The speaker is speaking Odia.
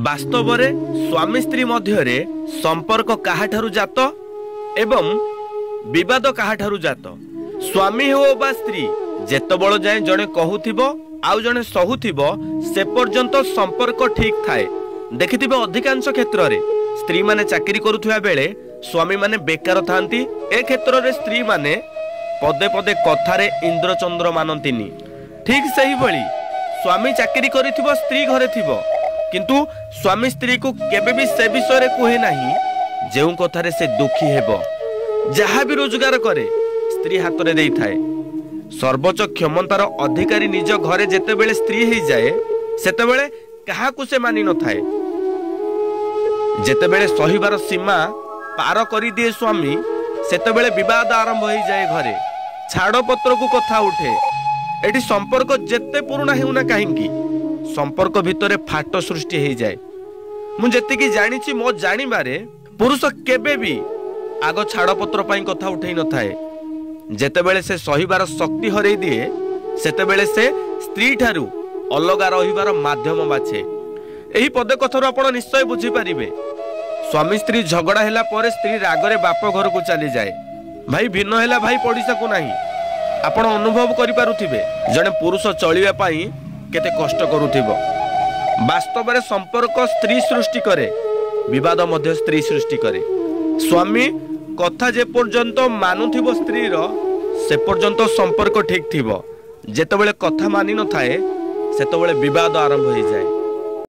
ବାସ୍ତବରେ ସ୍ୱାମୀ ସ୍ତ୍ରୀ ମଧ୍ୟରେ ସମ୍ପର୍କ କାହାଠାରୁ ଜାତ ଏବଂ ବିବାଦ କାହାଠାରୁ ଜାତ? ସ୍ୱାମୀ ହେଉ ବା ସ୍ତ୍ରୀ, ଯେତେବେଳ ଯାଏଁ ଜଣେ କହୁଥିବ ଆଉ ଜଣେ ସହୁଥିବ, ସେ ପର୍ଯ୍ୟନ୍ତ ସମ୍ପର୍କ ଠିକ୍ ଥାଏ। ଦେଖିଥିବେ ଅଧିକାଂଶ କ୍ଷେତ୍ରରେ ସ୍ତ୍ରୀମାନେ ଚାକିରି କରୁଥିବା ବେଳେ ସ୍ୱାମୀମାନେ ବେକାର ଥାନ୍ତି। ଏ କ୍ଷେତ୍ରରେ ସ୍ତ୍ରୀମାନେ ପଦେ ପଦେ କଥାରେ ଇନ୍ଦ୍ରଚନ୍ଦ୍ର ମାନନ୍ତିନି। ଠିକ୍ ସେହିଭଳି ସ୍ୱାମୀ ଚାକିରି କରିଥିବ, ସ୍ତ୍ରୀ ଘରେ ଥିବ, କିନ୍ତୁ ସ୍ୱାମୀ ସ୍ତ୍ରୀକୁ କେବେ ବି ସେ ବିଷୟରେ କୁହେ ନାହିଁ ଯେଉଁ କଥାରେ ସେ ଦୁଃଖୀ ହେବ। ଯାହା ବି ରୋଜଗାର କରେ ସ୍ତ୍ରୀ ହାତରେ ଦେଇଥାଏ। ସର୍ବୋଚ୍ଚ କ୍ଷମତାର ଅଧିକାରୀ ନିଜ ଘରେ ଯେତେବେଳେ ସ୍ତ୍ରୀ ହେଇଯାଏ, ସେତେବେଳେ କାହାକୁ ସେ ମାନି ନଥାଏ। ଯେତେବେଳେ ସହିବାର ସୀମା ପାର କରିଦିଏ ସ୍ୱାମୀ, ସେତେବେଳେ ବିବାଦ ଆରମ୍ଭ ହେଇଯାଏ ଘରେ, ଛାଡ଼ପତ୍ରକୁ କଥା ଉଠେ। ଏଠି ସମ୍ପର୍କ ଯେତେ ପୁରୁଣା ହେଉନା କାହିଁକି, ସମ୍ପର୍କ ଭିତରେ ଫାଟ ସୃଷ୍ଟି ହେଇଯାଏ। ମୁଁ ଯେତିକି ଜାଣିଛି, ମୋ ଜାଣିବାରେ ପୁରୁଷ କେବେ ବି ଆଗ ଛାଡ଼ପତ୍ର ପାଇଁ କଥା ଉଠେଇ ନଥାଏ। ଯେତେବେଳେ ସେ ସହିବାର ଶକ୍ତି ହରେଇ ଦିଏ, ସେତେବେଳେ ସେ ସ୍ତ୍ରୀ ଠାରୁ ଅଲଗା ରହିବାର ମାଧ୍ୟମ ବାଛେ। ଏହି ପଦେ କଥାରୁ ଆପଣ ନିଶ୍ଚୟ ବୁଝିପାରିବେ, ସ୍ୱାମୀ ସ୍ତ୍ରୀ ଝଗଡ଼ା ହେଲା ପରେ ସ୍ତ୍ରୀ ରାଗରେ ବାପ ଘରକୁ ଚାଲିଯାଏ। ଭାଇ ଭିନ୍ନ ହେଲା ଭାଇ ପଡ଼ିଶାକୁ ନାହିଁ। ଆପଣ ଅନୁଭବ କରିପାରୁଥିବେ ଜଣେ ପୁରୁଷ ଚଳିବା ପାଇଁ କେତେ କଷ୍ଟ କରୁଥିବ। ବାସ୍ତବରେ ସମ୍ପର୍କ ସ୍ତ୍ରୀ ସୃଷ୍ଟି କରେ, ବିବାଦ ମଧ୍ୟ ସ୍ତ୍ରୀ ସୃଷ୍ଟି କରେ। ସ୍ୱାମୀ କଥା ଯେ ପର୍ଯ୍ୟନ୍ତ ମାନୁଥିବ ସ୍ତ୍ରୀର, ସେ ପର୍ଯ୍ୟନ୍ତ ସମ୍ପର୍କ ଠିକ୍ ଥିବ। ଯେତେବେଳେ କଥା ମାନି ନଥାଏ, ସେତେବେଳେ ବିବାଦ ଆରମ୍ଭ ହେଇଯାଏ।